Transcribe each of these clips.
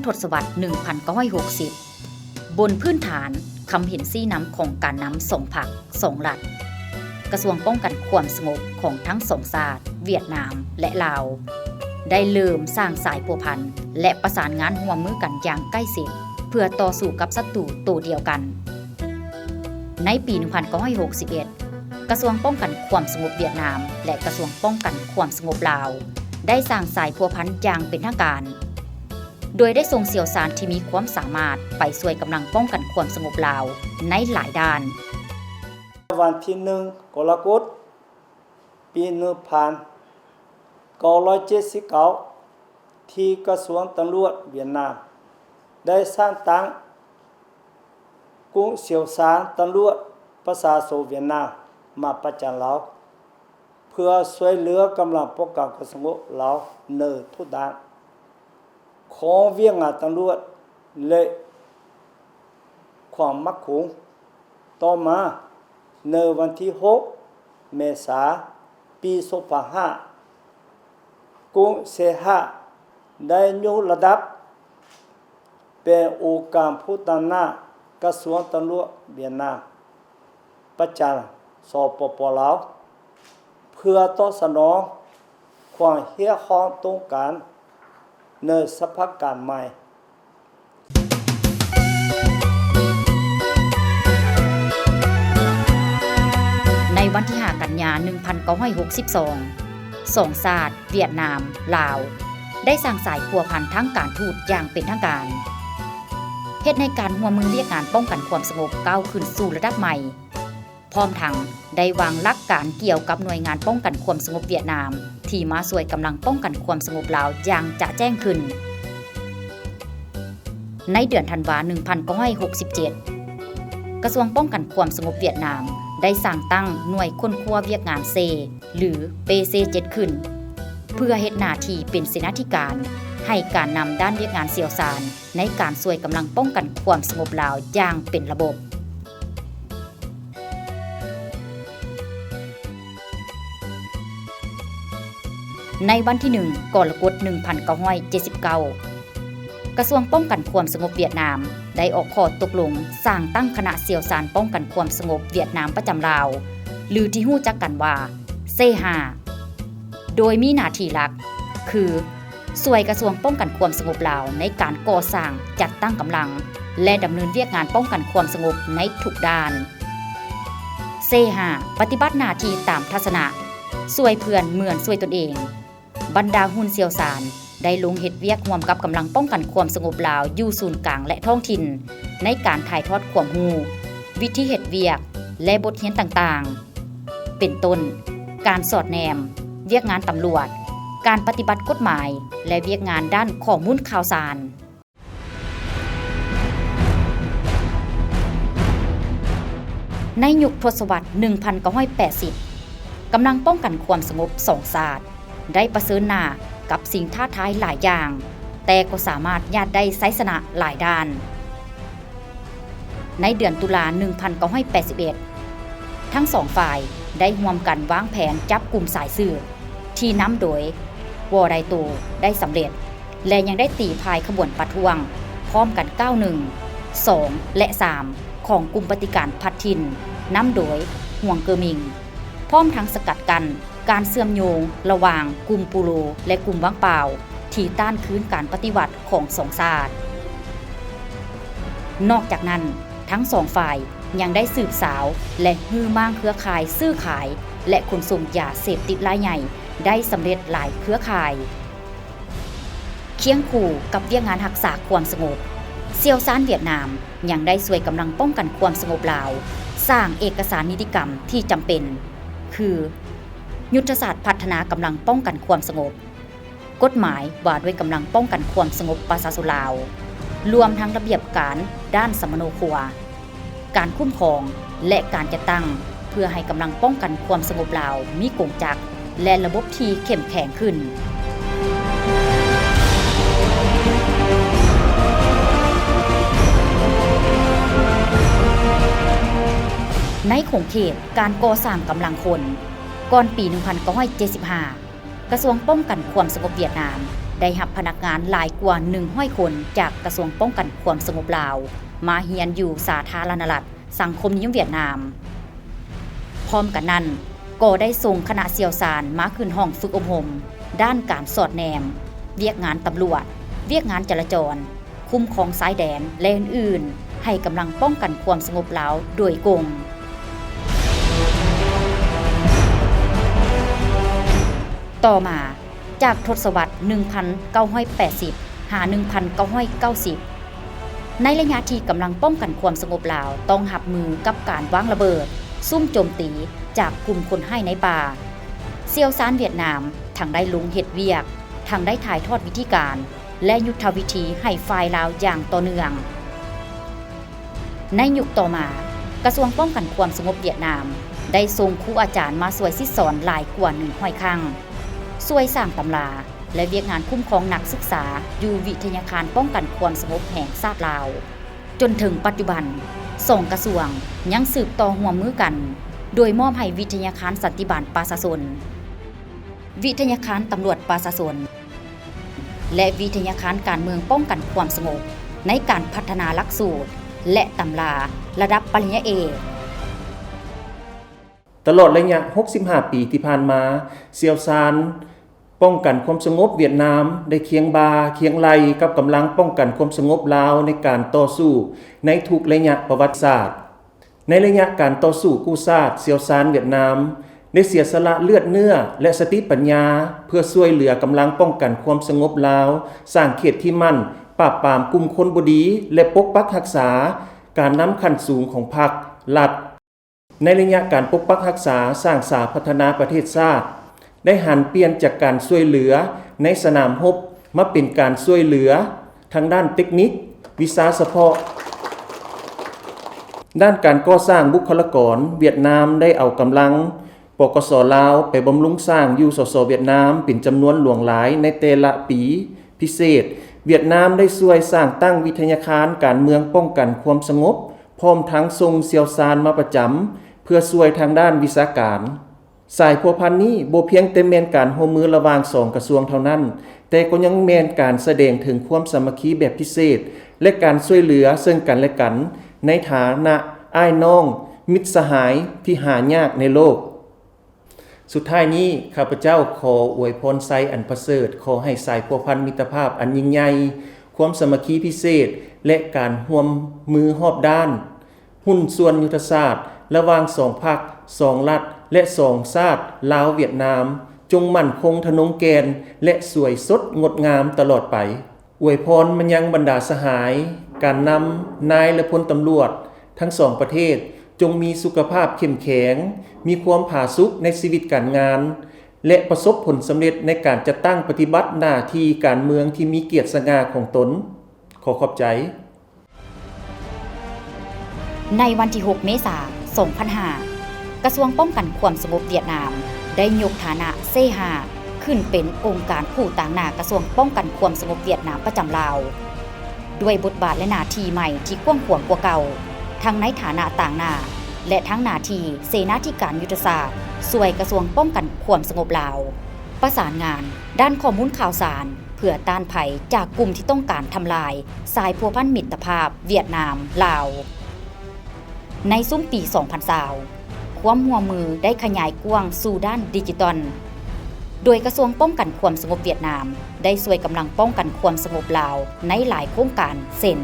ທົດສະວັດໜຶ່ງພັນເກົ້າຮ້ອຍຫົກສິບ ບົນພື້ນຖານຄຳເຫັນຊີ້ນຳຂອງການນຳສອງພັກ, ສອງລັດ, ກະຊວງປ້ອງກັນຄວາມສະຫງົບຂອງທັງສອງຊາດ ຫວຽດນາມ ແລະ ລາວ ໄດ້ເລີ່ມສ້າງສາຍພົວພັນ ແລະ ປະສານງານຮ່ວມມືກັນຢ່າງໃກ້ຊິດ ເພື່ອຕໍ່ສູ້ກັບສັດຕູໂຕດຽວກັນ. ໃນປີໜຶ່ງພັນເກົ້າຮ້ອຍຫົກສິບເອັດ ກະຊວງປ້ອງກັນຄວາມສະຫງົບຫວຽດນາມ ແລະ ກະຊວງປ້ອງກັນຄວາມສະຫງົບລາວ ໄດ້ສ້າງສາຍພົວພັນຢ່າງເປັນທາງການ, ໂດຍໄດ້ສົ່ງຊ່ຽວຊານທີ່ມີຄວາມສາມາດໄປຊ່ວຍກຳລັງປ້ອງກັນຄວາມສະຫງົບລາວໃນຫຼາຍດ້ານ. ວັນທີໜຶ່ງ ກໍລະກົດ ປີໜຶ່ງພັນເກົ້າຮ້ອຍເຈັດສິບເກົ້າ ທີ່ກະຊວງຕຳຫຼວດຫວຽດນາມ ໄດ້ສ້າງຕັ້ງກຸ່ມຊ່ຽວຊານຕຳຫຼວດປະຊາຊົນຫວຽດນາມມາປະຈຳລາວ ເພື່ອຊ່ວຍເຫຼືອກຳລັງປ້ອງກັນຄວາມສະຫງົບລາວໃນທຸກດ້ານຂອງວຽກງານຕຳຫຼວດ ແລະ ຄວາມໝັ້ນຄົງ. ຕໍ່ມາ ໃນວັນທີຫົກ ເມສາ ປີສອງພັນຫ້າ ກຸງເຊຮະ ໄດ້ຍົກລະດັບເປັນອົງການຜູ້ຕຳໜ້າກະຊວງຕຳຫຼວດຫວຽດນາມ ປະຈຳ ສປປ ລາວ ເພື່ອຕອບສະໜອງຄວາມຮຽກຮ້ອງຕ້ອງການໃນສະພາບການໃໝ່. ໃນວັນທີຫ້າ ກັນຍາ ໜຶ່ງພັນເກົ້າຮ້ອຍຫົກສິບສອງ ສອງຊາດ ຫວຽດນາມ ລາວ ໄດ້ສ້າງສາຍພົວພັນທາງການທູດຢ່າງເປັນທາງການ, ເຮັດໃຫ້ການຮ່ວມມືວຽກງານປ້ອງກັນຄວາມສະຫງົບກ້າວຂຶ້ນສູ່ລະດັບໃໝ່. ພ້ອມທັງໄດ້ວາງຫຼັກການກ່ຽວກັບໜ່ວຍງານປ້ອງກັນຄວາມສະຫງົບຫວຽດນາມ ທີ່ມາຊ່ວຍກຳລັງປ້ອງກັນຄວາມສະຫງົບລາວຢ່າງຈະແຈ້ງຂຶ້ນ. ໃນເດືອນທັນວາ ໜຶ່ງພັນເກົ້າຮ້ອຍຫົກສິບເຈັດ ກະຊວງປ້ອງກັນຄວາມສະຫງົບຫວຽດນາມ ໄດ້ສ້າງຕັ້ງໜ່ວຍຄົ້ນຄວ້າວຽກງານເຊ ຫຼື ເປເຊເຈັດ ຂຶ້ນ ເພື່ອເຮັດໜ້າທີ່ເປັນເສນາທິການ ໃຫ້ການນຳດ້ານວຽກງານຊ່ຽວຊານ ໃນການຊ່ວຍກຳລັງປ້ອງກັນຄວາມສະຫງົບລາວຢ່າງເປັນລະບົບ. ໃນວັນທີໜຶ່ງ ກໍລະກົດ ໜຶ່ງພັນເກົ້າຮ້ອຍເຈັດສິບເກົ້າ ກະຊວງປ້ອງກັນຄວາມສະຫງົບຫວຽດນາມ ໄດ້ອອກຂໍ້ຕົກລົງສ້າງຕັ້ງຄະນະຊ່ຽວຊານປ້ອງກັນຄວາມສະຫງົບຫວຽດນາມປະຈຳລາວ ຫຼື ທີ່ຮູ້ຈັກກັນວ່າ ເຊຫ້າ ໂດຍມີໜ້າທີ່ຫຼັກຄື ຊ່ວຍກະຊວງປ້ອງກັນຄວາມສະຫງົບລາວໃນການກໍ່ສ້າງ, ຈັດຕັ້ງກຳລັງ ແລະ ດຳເນີນວຽກງານປ້ອງກັນຄວາມສະຫງົບໃນທຸກດ້ານ. ເຊຫ້າ ປະຕິບັດໜ້າທີ່ຕາມທັດສະນະ ຊ່ວຍເພື່ອນເໝືອນຊ່ວຍຕົນເອງ. ບັນດາຮຸ່ນຊ່ຽວຊານໄດ້ລົງເຮັດວຽກຮ່ວມກັບກຳລັງປ້ອງກັນຄວາມສະຫງົບລາວຢູ່ສູນກາງ ແລະ ທ້ອງຖິ່ນ ໃນການຖ່າຍທອດຄວາມຮູ້, ວິທີເຮັດວຽກ ແລະ ບົດຮຽນຕ່າງໆ ເປັນຕົ້ນ ການສອດແນມ, ວຽກງານຕຳຫຼວດ, ການປະຕິບັດກົດໝາຍ ແລະ ວຽກງານດ້ານຂໍ້ມູນຂ່າວສານ. ໃນຍຸກທົດສະວັດໜຶ່ງພັນເກົ້າຮ້ອຍແປດສິບ ກຳລັງປ້ອງກັນຄວາມສະຫງົບສອງຊາດ ໄດ້ປະເຊີນໜ້າກັບສິ່ງທ້າທາຍຫຼາຍຢ່າງ, ແຕ່ກໍສາມາດຍາດໄດ້ໄຊຊະນະຫຼາຍດ້ານ. ໃນເດືອນຕຸລາ ໜຶ່ງພັນເກົ້າຮ້ອຍແປດສິບເອັດ ທັງສອງຝ່າຍໄດ້ຮ່ວມກັນວາງແຜນຈັບກຸ່ມສາຍສືບ ທີ່ນຳໂດຍ ວໍໄດໂຕ ໄດ້ສຳເລັດ ແລະ ຍັງໄດ້ຕີພາຍຂະບວນປະທ້ວງພ້ອມກັນກ້າວໜຶ່ງ, ສອງ ແລະ ສາມ ຂອງກຸ່ມປະຕິການພັດຖິ່ນ ນຳໂດຍ ຮວງເກີມິງ, ພ້ອມທັງສະກັດກັ້ນ ການເຊື່ອມໂຍງລະຫວ່າງກຸ່ມປູໂລ ແລະ ກຸ່ມວັງປາວ ທີ່ຕ້ານຄືນການປະຕິວັດຂອງສອງຊາດ. ນອກຈາກນັ້ນ, ທັງສອງຝ່າຍຍັງໄດ້ສືບສາວ ແລະ ຮື້ມ້າງເຄືອຂ່າຍຊື້ຂາຍ ແລະ ຂົນສົ່ງຢາເສບຕິດລາຍໃຫຍ່ໄດ້ສຳເລັດຫຼາຍເຄືອຂ່າຍ. ຄຽງຄູ່ກັບວຽກງານຮັກສາຄວາມສະຫງົບ, ຊ່ຽວຊານຫວຽດນາມຍັງໄດ້ຊ່ວຍກຳລັງປ້ອງກັນຄວາມສະຫງົບລາວ ສ້າງເອກະສານນິຕິກຳທີ່ຈຳເປັນ ຄື ຍຸດທະສາດພັດທະນາກຳລັງປ້ອງກັນຄວາມສະຫງົບ, ກົດໝາຍວ່າດ້ວຍກຳລັງປ້ອງກັນຄວາມສະຫງົບປະຊາຊົນລາວ, ລວມທັງລະບຽບການດ້ານສຳມະໂນຄົວ, ການຄຸ້ມຄອງ ແລະ ການຈັດຕັ້ງ ເພື່ອໃຫ້ກຳລັງປ້ອງກັນຄວາມສະຫງົບລາວມີກົງຈັກ ແລະ ລະບົບທີ່ເຂັ້ມແຂງຂຶ້ນ. ໃນຂົງເຂດການກໍ່ສ້າງກຳລັງຄົນ, ກ່ອນປີໜຶ່ງພັນເກົ້າຮ້ອຍເຈັດສິບຫ້າ ກະຊວງປ້ອງກັນຄວາມສະຫງົບຫວຽດນາມ ໄດ້ຮັບພະນັກງານຫຼາຍກວ່າໜຶ່ງຮ້ອຍຄົນຈາກກະຊວງປ້ອງກັນຄວາມສະຫງົບລາວ ມາຮຽນຢູ່ສາທາລະນະລັດສັງຄົມນິຍົມຫວຽດນາມ. ພ້ອມກັນນັ້ນ, ກໍໄດ້ສົ່ງຄະນະຊ່ຽວຊານມາຂຶ້ນຫ້ອງຝຶກອົບຮົມດ້ານການສອດແນມ, ວຽກງານຕຳຫຼວດ, ວຽກງານຈະລາຈອນ, ຄຸ້ມຄອງຊາຍແດນ ແລະ ອື່ນໆ ໃຫ້ກຳລັງປ້ອງກັນຄວາມສະຫງົບລາວໂດຍກົງ. ຕໍ່ມາ, ຈາກທົດສະວັດໜຶ່ງພັນເກົ້າຮ້ອຍແປດສິບ ຫາ ໜຶ່ງພັນເກົ້າຮ້ອຍເກົ້າສິບ ໃນໄລຍະທີ່ກຳລັງປ້ອງກັນຄວາມສະຫງົບລາວຕ້ອງຮັບມືກັບການວາງລະເບີດ, ຊຸ່ມໂຈມຕີຈາກກຸ່ມຄົນຮ້າຍໃນປ່າ, ຊ່ຽວຊານຫວຽດນາມທັງໄດ້ລົງເຮັດວຽກ, ທັງໄດ້ຖ່າຍທອດວິທີການ ແລະ ຍຸດທະວິທີໃຫ້ຝ່າຍລາວຢ່າງຕໍ່ເນື່ອງ. ໃນຍຸກຕໍ່ມາ, ກະຊວງປ້ອງກັນຄວາມສະຫງົບຫວຽດນາມ ໄດ້ສົ່ງຄູອາຈານມາຊ່ວຍສິດສອນຫຼາຍກວ່າໜຶ່ງຮ້ອຍຄັ້ງ, ຊ່ວຍສ້າງຕຳລາ ແລະ ວຽກງານຄຸ້ມຄອງນັກສຶກສາຢູ່ວິທະຍາຄານປ້ອງກັນຄວາມສະຫງົບແຫ່ງຊາດລາວ. ຈົນເຖິງປັດຈຸບັນ, ສອງກະຊວງຍັງສືບຕໍ່ຮ່ວມມືກັນ, ໂດຍມອບໃຫ້ວິທະຍາຄານສັນຕິບານປະຊາຊົນ, ວິທະຍາຄານຕຳຫຼວດປະຊາຊົນ ແລະ ວິທະຍາຄານການເມືອງປ້ອງກັນຄວາມສະຫງົບ ໃນການພັດທະນາຫຼັກສູດ ແລະ ຕຳລາລະດັບປະລິນຍາເອກ. ຕະຫຼອດໄລຍະຫົກສິບຫ້າປີທີ່ຜ່ານມາ, ຊ່ຽວຊານປ້ອງກັນຄວາມສະຫງົບຫວຽດນາມໄດ້ຄຽງບ່າຄຽງໄຫຼ່ກັບກຳລັງປ້ອງກັນຄວາມສະຫງົບລາວໃນການຕໍ່ສູ້ໃນທຸກໄລຍະປະຫວັດສາດ. ໃນໄລຍະການຕໍ່ສູ້ກູ້ຊາດ, ຊ່ຽວຊານຫວຽດນາມໄດ້ເສຍສະຫຼະເລືອດເນື້ອ ແລະ ສະຕິປັນຍາ ເພື່ອຊ່ວຍເຫຼືອກຳລັງປ້ອງກັນຄວາມສະຫງົບລາວ, ສ້າງເຂດທີ່ໝັ້ນ, ປາບປາມກຸ່ມຄົນບໍ່ດີ ແລະ ປົກປັກຮັກສາການນຳຂັ້ນສູງຂອງພັກ, ລັດ. ໃນໄລຍະການປົກປັກຮັກສາ, ສ້າງສາພັດທະນາປະເທດຊາດ ໄດ້ຫັນປ່ຽນຈາກການຊ່ວຍເຫຼືອໃນສະໜາມຮົບ ມາເປັນການຊ່ວຍເຫຼືອທາງດ້ານເຕັກນິກ, ວິຊາສະເພາະ. ດ້ານການກໍ່ສ້າງບຸກຄະລາກອນ, ຫວຽດນາມໄດ້ເອົາກຳລັງ ປກສ ລາວ ໄປບຳລຸງສ້າງຢູ່ ສສ ຫວຽດນາມ ເປັນຈຳນວນຫຼວງຫຼາຍໃນແຕ່ລະປີ. ພິເສດ, ຫວຽດນາມໄດ້ຊ່ວຍສ້າງຕັ້ງວິທະຍາຄານການເມືອງປ້ອງກັນຄວາມສະຫງົບ, ພ້ອມທັງສົ່ງຊ່ຽວຊານມາປະຈຳ ເພື່ອຊ່ວຍທາງດ້ານວິຊາການ. ສາຍພົວພັນນີ້ບໍ່ພຽງແຕ່ແມ່ນການຮ່ວມມືລະຫວ່າງສອງກະຊວງເທົ່ານັ້ນ, ແຕ່ກໍຍັງແມ່ນການສະແດງເຖິງຄວາມສາມັກຄີແບບພິເສດ ແລະ ການຊ່ວຍເຫຼືອເຊິ່ງກັນແລະກັນ ໃນຖານະອ້າຍນ້ອງ, ມິດສະຫາຍທີ່ຫາຍາກໃນໂລກ. ສຸດທ້າຍນີ້, ຂ້າພະເຈົ້າຂໍອວຍພອນໄຊອັນປະເສີດ, ຂໍໃຫ້ສາຍພົວພັນມິດຕະພາບອັນຍິ່ງໃຫຍ່, ຄວາມສາມັກຄີພິເສດ ແລະ ການຮ່ວມມືຮອບດ້ານ, ຫຸ້ນສ່ວນຍຸດທະສາດລະຫວ່າງສອງພັກ, ສອງລັດ ແລະ ສອງຊາດ ລາວ-ຫວຽດນາມ ຈົ່ງໝັ້ນຄົງທະນົງແກ່ນ ແລະ ສວຍສົດງົດງາມຕະຫຼອດໄປ. ອວຍພອນມາຍັງບັນດາສະຫາຍ, ການນຳ, ນາຍ ແລະ ພົນຕຳຫຼວດທັງສອງປະເທດ ຈົ່ງມີສຸຂະພາບເຂັ້ມແຂງ, ມີຄວາມຜາສຸກໃນຊີວິດການງານ ແລະ ປະສົບຜົນສຳເລັດໃນການຈັດຕັ້ງປະຕິບັດໜ້າທີ່ການເມືອງທີ່ມີກຽດສະຫງ່າຂອງຕົນ. ຂໍຂອບໃຈ. ໃນວັນທີຫົກ ເມສາ ສອງພັນຫ້າ ກະຊວງປ້ອງກັນຄວາມສະຫງົບຫວຽດນາມ ໄດ້ຍົກຖານະເຊຫ້າ ຂຶ້ນເປັນອົງການຜູ້ຕາງໜ້າກະຊວງປ້ອງກັນຄວາມສະຫງົບຫວຽດນາມປະຈຳລາວ ດ້ວຍບົດບາດ ແລະ ໜ້າທີ່ໃໝ່ທີ່ກວ້າງຂວາງກວ່າເກົ່າ, ທັງໃນຖານະຕາງໜ້າ ແລະ ທັງໜ້າທີ່ເສນາທິການຍຸດທະສາດ ຊ່ວຍກະຊວງປ້ອງກັນຄວາມສະຫງົບລາວ, ປະສານງານດ້ານຂໍ້ມູນຂ່າວສານ ເພື່ອຕ້ານໄພຈາກກຸ່ມທີ່ຕ້ອງການທຳລາຍສາຍພົວພັນມິດຕະພາບຫວຽດນາມ-ລາວ. ໃນຊຸມປີສອງພັນຊາວ ຄວາມຮ່ວມມືໄດ້ຂະຫຍາຍກວ້າງສູ່ດ້ານດິຈິຕອນ, ໂດຍກະຊວງປ້ອງກັນຄວາມສະຫງົບຫວຽດນາມໄດ້ຊ່ວຍກຳລັງປ້ອງກັນຄວາມສະຫງົບລາວໃນຫຼາຍໂຄງການ ເຊັ່ນ: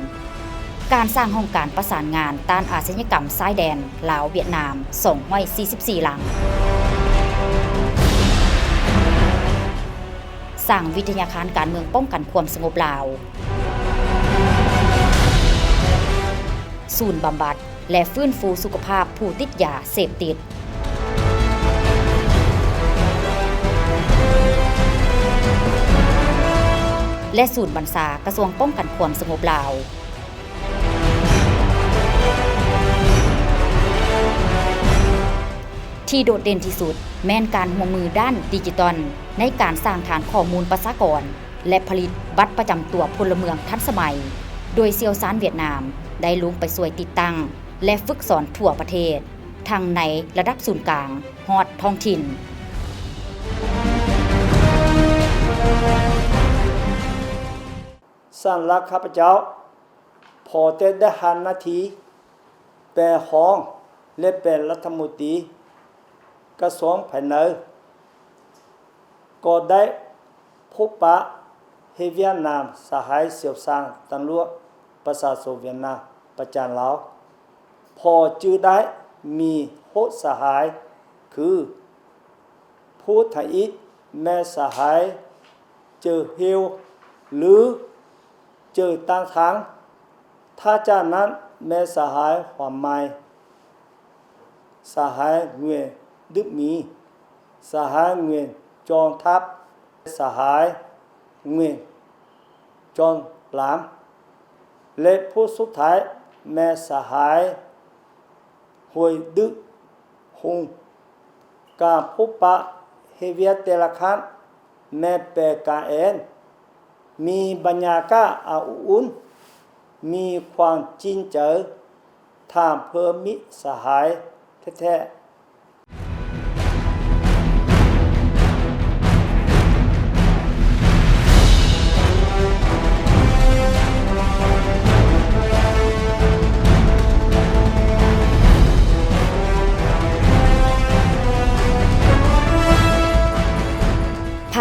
ການສ້າງຫ້ອງການປະສານງານຕ້ານອາຊະຍາກຳຊາຍແດນລາວ-ຫວຽດນາມ ສອງຮ້ອຍສີ່ສິບສີ່ຫຼັງ, ສ້າງວິທະຍາຄານການເມືອງປ້ອງກັນຄວາມສະຫງົບລາວ, ສູນບຳບັດ ແລະ ຟື້ນຟູສຸຂະພາບຜູ້ຕິດຢາເສບຕິດ ແລະ ສູນບັນຊາກະຊວງປ້ອງກັນຄວາມສະຫງົບລາວ. ທີ່ໂດດເດັ່ນທີ່ສຸດແມ່ນການຮ່ວມມືດ້ານດິຈິຕອນ ໃນການສ້າງຖານຂໍ້ມູນປະຊາກອນ ແລະ ຜະລິດບັດປະຈຳຕົວພົນລະເມືອງທັນສະໄໝ, ໂດຍຊ່ຽວຊານຫວຽດນາມໄດ້ລົງໄປຊ່ວຍຕິດຕັ້ງ ແລະ ຝຶກສອນທົ່ວປະເທດ, ທັງໃນລະດັບສູນກາງ ຮອດທ້ອງຖິ່ນ. ສຳລັບຂ້າພະເຈົ້າ ພໍແຕ່ໄດ້ຮັບໜ້າທີ່ເປັນຮອງ ແລະ ເປັນລັດຖະມົນຕີກະຊວງພາຍໃນ, ກໍໄດ້ພົບປະເຮັດວຽກນຳສະຫາຍຊ່ຽວຊານຕຳຫຼວດປະຊາຊົນຫວຽດນາມປະຈຳລາວ. ພໍຈື່ໄດ້ມີຫົກສະຫາຍ ຄື ຜູ້ທຳອິດແມ່ນສະຫາຍ ເຈີເຮວ ຫຼື ເຈີຕາງທາງ, ຖັດຈາກນັ້ນແມ່ນສະຫາຍ ຫວານໄມ, ສະຫາຍ ຫງວຽນ ດຶກມີ, ສະຫາຍ ຫງວຽນ ຈອງທັບ, ສະຫາຍ ຫງວຽນ ຈອງລາມ ແລະ ຜູ້ສຸດທ້າຍແມ່ນສະຫາຍ ຫວຍ ດຶກຮຸງ. ການພົບປະເຮັດວຽກແຕ່ລະຄັ້ງແມ່ນເປັນກັນເອງ, ມີບັນຍາກາດອັນອົບອຸ່ນ, ມີຄວາມຈິງໃຈ ຖາມເພື່ອມິດສະຫາຍແທ້ໆ.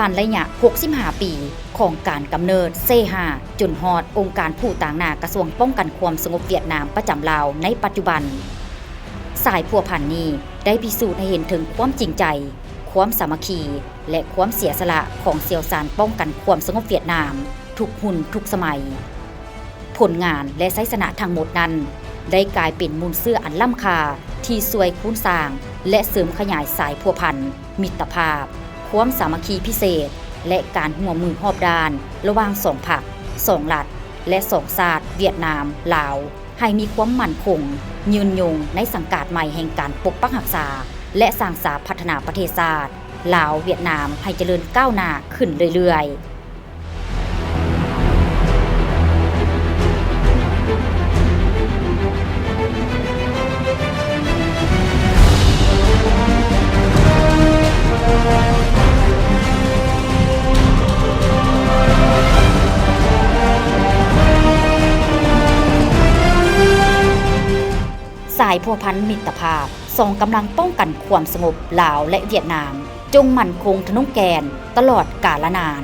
ຜ່ານໄລຍະຫົກສິບຫ້າປີຂອງການກຳເນີດເຊຫາ ຈົນຮອດອົງການຜູ້ຕາງໜ້າກະຊວງປ້ອງກັນຄວາມສະຫງົບຫວຽດນາມປະຈຳລາວໃນປັດຈຸບັນ, ສາຍພົວພັນນີ້ໄດ້ພິສູດໃຫ້ເຫັນເຖິງຄວາມຈິງໃຈ, ຄວາມສາມັກຄີ ແລະ ຄວາມເສຍສະຫຼະຂອງຊ່ຽວຊານປ້ອງກັນຄວາມສະຫງົບຫວຽດນາມທຸກຮຸ່ນທຸກສະໄໝ. ຜົນງານ ແລະ ໄຊຊະນະທັງໝົດນັ້ນ ໄດ້ກາຍເປັນມູນເຊື້ອອັນລ້ຳຄ່າທີ່ຊ່ວຍຄູນສ້າງ ແລະ ເສີມຂະຫຍາຍສາຍພົວພັນ, ມິດຕະພາບ, ຄວາມສາມັກຄີພິເສດ ແລະ ການຮ່ວມມືຮອບດ້ານລະຫວ່າງສອງພັກ, ສອງລັດ ແລະ ສອງຊາດ ຫວຽດນາມ-ລາວ ໃຫ້ມີຄວາມໝັ້ນຄົງ, ຍືນຍົງໃນສັງກາດໃໝ່ແຫ່ງການປົກປັກຮັກສາ ແລະ ສ້າງສາພັດທະນາປະເທດຊາດ ລາວ-ຫວຽດນາມ ໃຫ້ຈະເລີນກ້າວໜ້າຂຶ້ນເລື້ອຍໆ. ສາຍພົວພັນມິດຕະພາບ ສອງກຳລັງປ້ອງກັນຄວາມສະຫງົບລາວ ແລະ ຫວຽດນາມ ຈົ່ງໝັ້ນຄົງທະນົງແກ່ນຕະຫຼອດການລະນານ.